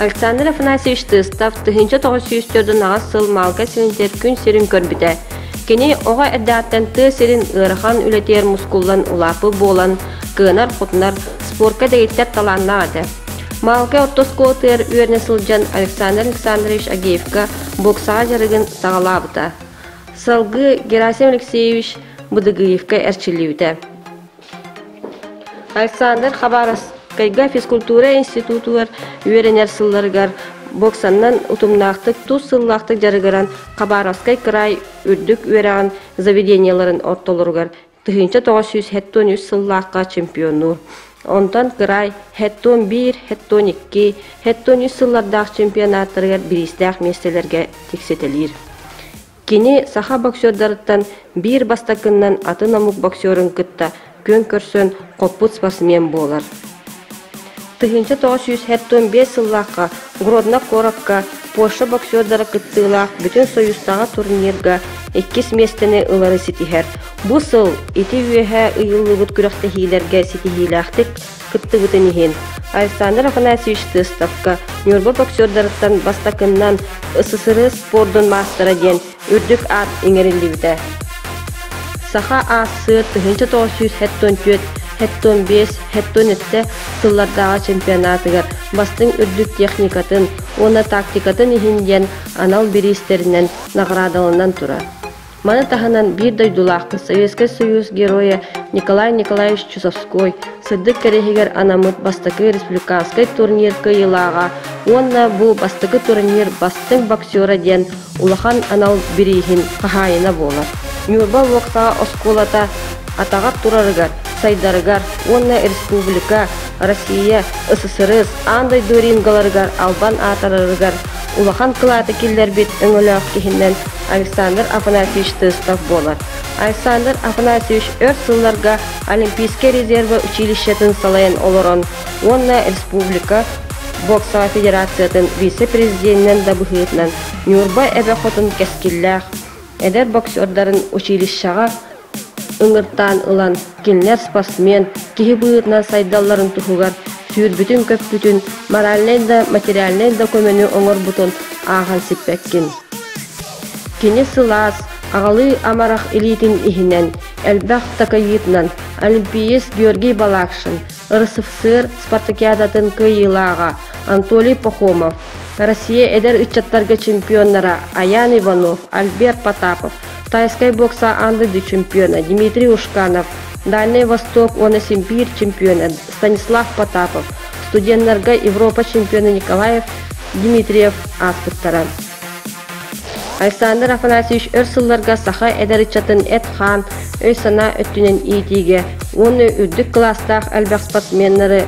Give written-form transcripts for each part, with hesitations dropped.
Александр Афанасьевич Тыстов 1948 сыл Маалка сиринтэр күн сирин көрбүтэ. Кини оҕо эрдэҕиттэн тыа сирин ыарахан үлэтигэр мускуллан улааппыт буолан, кыанар-хотунар, спорка дэгиттэр талааннаах этэ. Маалка орто оскуолатыгар үөрэнэ сылдьан Александр Александрович Агеевка боксаҕа дьарыгын саҕалаабыта. Салгыы Герасим Алексеевич Быдыгыевка эрчиллибитэ. Александр Хабаровскайга физкультура институтугар үөрэнэр сылларыгар боксаннан утумнаахтык тус сыллаахтык дьарыгыран Хабаровскай кыраай үрдүк үөрэҕин заведениеларын ортолоругар 1973 сыллаахха чемпионнуур. Онтон кыраай 71, 72, 73 сыллардаах чемпионаттарыгар бириистээх миэстэлэргэ тикситэлиир. Кини саха боксердарыттан биир бастакыннан атын омук боксерун кытта күөн көрсөн хоппут спортсмен буолар. 1975 сыллаахха Гродно куоракка Польша боксердара кыттыылаах Бүтүн Союзтааҕы турнирга иккис миэстэни ылары ситиһэр. Бу сыл ити үөһэ ыйыллыбыт күрэхтэһиилэргэ ситиһиилээхтик кыттыбытын иһин Александр Афанасьевич Тыстовка Ньурба боксердарыттан бастакыннан СССР спордун маастара диэн үрдүк аат иҥэриллибитэ. Саха АССР 1974, 75, 77 сыллардааҕы чемпионатыгар бастыҥ үрдүк техникатын уонна тактикатын иһин диэн анал бириистэринэн наҕараадаланан турар. Маны таһынан биир дойдулаахпыт Советскай Союз Геройа Николай Николаевич Чусовской сырдык кэриэһигэр анаммыт бастакы республиканскай турнир кыайыылааҕа уонна бу бастакы турнир бастыҥ боксера диэн улахан анал бирииһин хаһаайына буолар. Ньурба боксаҕа оскуолата атаҕар турарыгар, сайдарыгар уонна республика, Россия, СССР аан дойду рингаларыгар албан аатырарыгар улахан кылааты киллэрбит өҥөлөөх киһинэн Александр Афанасьевич Тыстов буолар. Александр Афанасьевич өр сылларга Олимпийскай резервэ училищетын салайан олорон уонна республика боксаҕа федерациятын вице-президенинэн да быһыытынан Ньурба эбэ хотун кэскиллээх эдэр боксердарын училищеҕа ыҥыртаан ылан, кинилэр спортсмен, киһи быһыытынан сайдалларын туһугар сүүрбүтүн-көппүтүн, моральнай да, материальнай да көмөнү оҥорбутун ааҕан сиппэккин. Кини сылаас, аҕалыы амарах илиитин иһинэн, элбэх такайыытынан олимпиец Георгий Балакшин, РСФСР спартакиадатын кыайыылааҕа Анатолий Пахомов, Россия эдэр ыччаттарга чемпионнара Аян Иванов, Альберт Потапов, Тайскай бокса аан дойду чемпиона Дмитрий Ушканов, Дальнай Восток уонна Симбиир чемпиона Станислав Потапов, студеннарга Европа чемпиона Николаев Дмитриев ааспыттара. Александр Афанасьевич өр сылларга саха эдэр ыччатын эт-хаан, өй-санаа өттүнэн иитиигэ уонна үрдүк кылаастаах элбэх спортсменнары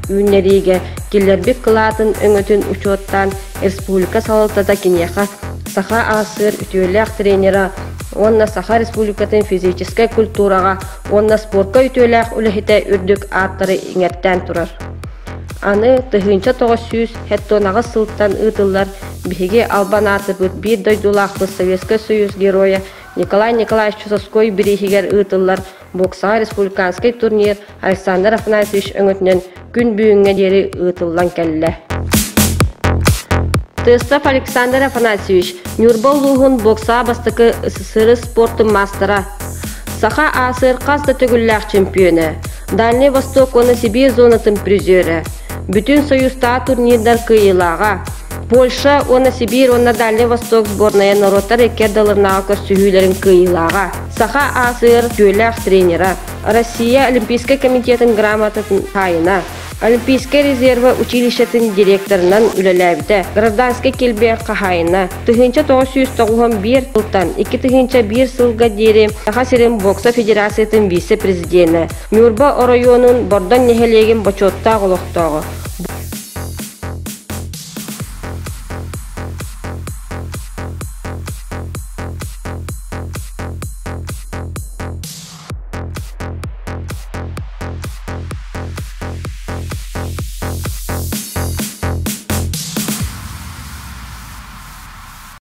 үүннэриигэ киллэрбит кылаатын өҥөтүн учуоттаан республика салалтата киниэхэ Саха АССР үтүөлээх тренера уонна Саха Республикатын физическэй культураҕа уонна спорка үтүөлээх үлэһитэ үрдүк ааттары иҥэртээн турар. Аны 1978 сылтан ыытыллар биһиги албан аатырбыт биир дойдулаахпыт Советскай Союз Геройа Николай Николаевич Чусовской бирииһигэр ыытыллар боксаҕа республиканскай турнир Александр Афанасьевич өҥөтүнэн күн бүгүҥҥэ диэри ыытыллан кэллэ. Тыстов Александр Афанасьевич, Ньурба улууһун боксаҕа бастакы СССР спортун маастара, Саха АССР хас да төгүллээх чемпиона, Дальнай Восток уонна Сибиир зонатын призера, Бүтүн Союзтааҕы турнирдар кыайыылааҕа, Польша уонна Сибиир уонна Дальнай Восток сборная норуоттар икки ардыларынааҕы көрсүһүүлэрин кыайыылааҕа, Саха АССР үтүөлээх тренера, Россия Олимпийскай комитетын грамотатын хаайына, Олимпийскай резервэ училищетын директорынан үлэлээбитэ, гражданскай килбиэн хаһаайына, 1991 сылтан 2001 сылга диэри Саха сирин бокса федерациятын вице-президенэ, Ньурба оройуонун Бордоҥ нэһилиэгин бочуоттаах олохтооҕо.